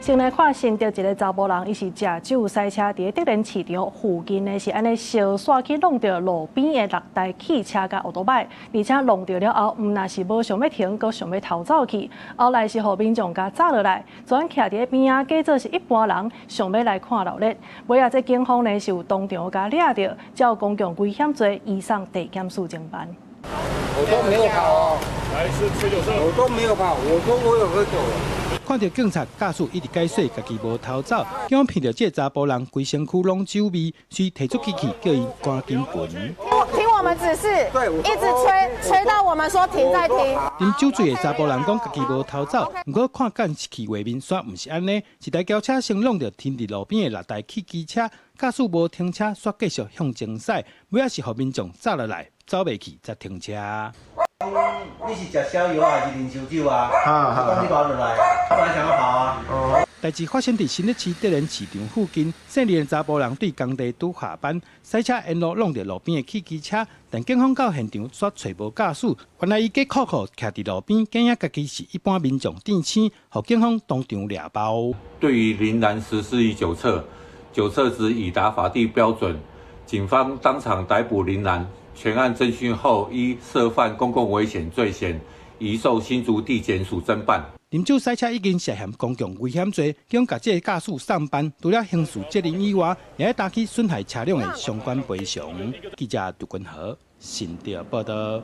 先來看新竹一个查埔人，伊是食酒駛車，佇咧德連市場附近呢，是按呢相煞去挵著路邊的六台汽車佮歐多擺，而且挵著了後，毋但是無想欲停，閣想欲逃走去。後來是予民眾共抓落來，全徛佇咧邊仔，假做是一般人想欲來看鬧熱。尾仔這警方呢是有當場共掠著，照公共危險罪移送地檢署偵辦。我都沒有跑，我都沒有跑，我說我有喝酒。看著警察駕駛一直解說，家己無偷走，警方聞著這查埔人規身軀攏酒味，遂提出機器叫伊趕緊盤。聽我們指示，對，一直催，催到我們說停再停。啉酒醉的查埔人講家己無偷走，毋過看監視器畫面，煞毋是按呢，一台轎車先挵著停佇路邊的六台汽機車，駕駛無停車，煞繼續向前駛，尾仔是予民眾抓落來，走袂去才停車。你是食逍遙還是啉燒酒啊？啊，你跑落來，本來想要跑啊。哦。代誌發生佇新北市德連市場附近，姓林的查埔人對工地拄下班，駛車沿路挵著路邊的汽機車，但警方到現場煞揣無駕駛，原來伊計酷酷徛佇路邊，假影家己是一般民眾電星，予警方當場掠包。對於林男實施於酒測，酒測值已達法定標準，警方當場逮捕林男。全案偵訊後，依涉犯公共危險罪嫌，移送新竹地檢署偵辦。啉酒駛車已經涉嫌公共危險罪，將共這个駕駛送辦，除了刑事責任以外，也會擔起損害車輛的相關賠償。記者杜君豪新竹報導。